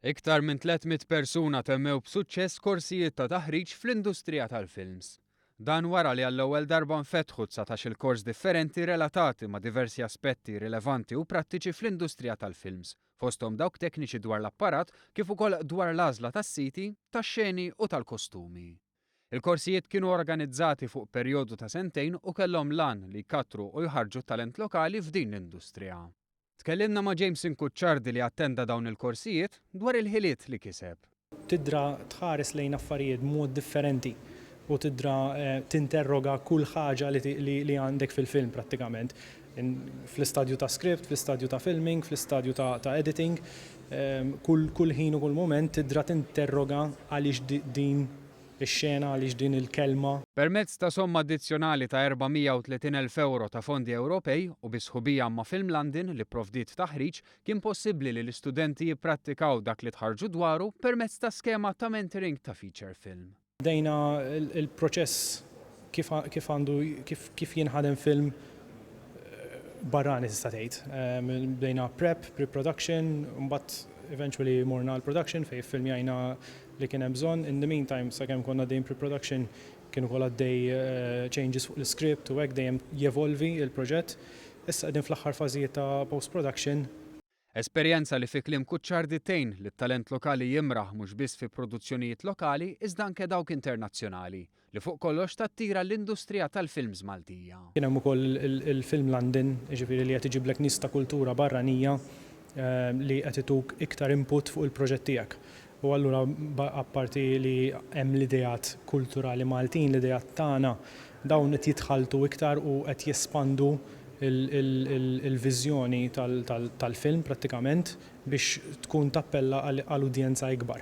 Iktar minn 300 persuna temmew b'suċċess korsijiet ta' taħriġ fl-industrija tal-films. Dan wara li għall-ewwel darba nfetħu 19-il kors differenti relatati ma' diversi aspetti rilevanti u prattiċi fl-industrija tal-films, fosthom dawk tekniċi dwar l-apparat kif ukoll dwar l-għażla tas-siti, tax-xeni u tal-kostumi. Il-korsijiet kienu organizzati fuq perjodu ta' sentejn u kellhom l-għan li jkattru u jħarrġu t-talent lokali f'din l-industrija. Tkellimna ma' Jameson Cucciardi li attenda dawn il-korsijiet dwar il-ħiliet li kiseb. Tidra tħares lejn affarijiet b'mod differenti u tidra tinterroga kull ħaġa li għandek fil-film prattikament. Fl-istadju ta' script, fl-istadju ta' filming, fl-istadju ta' editing, kull ħin u kull mument tidra tinterroga għaliex din ix-xena, għaliex din il-kelma. Permezz ta' somma addizzjonali ta' 430,000 ewro ta' fondi Ewropej u bi sħubija ma' Film London li pprovdiet taħriġ, kien possibbli li l-istudenti jipprattikaw dak li tħarrġu dwaru permezz ta' skema ta' mentoring ta' feature film. Bdejna l-proċess kif kif għandu kif kif jinħadem film barrani tista' tgħid. Bdejna prep, pre-production, mbagħad eventually morna għall-production fejn iffilmjajna li kien hemm bżonn. In the meantime, sakemm konna għaddejjin pre-production, kien ukoll għaddej changes fuq l-iscript u hekk dejjem jevolvi l-proġett. Issa qegħdin fl-aħħar fażijiet ta' post-production. Esperjenza li fi kliem Cucciardi tgħin lit-talent lokali jimraħ mhux biss fi produzzjonijiet lokali iżda anke dawk internazzjonali, li fuq kollox tattira l-industrija tal-films Maltija. Kien hemm ukoll il-Film London, jiġifieri li qed iġiblek nies ta' kultura barranija li qed ituk iktar input fuq il-proġett tiegħek. U allura apparti li hemm l-ideat kulturali Maltin, l-ideat tagħna, dawn qed jitħalltu iktar u qed jespandu l-viżjoni tal-film prattikament biex tkun tappella għal udjenza ikbar.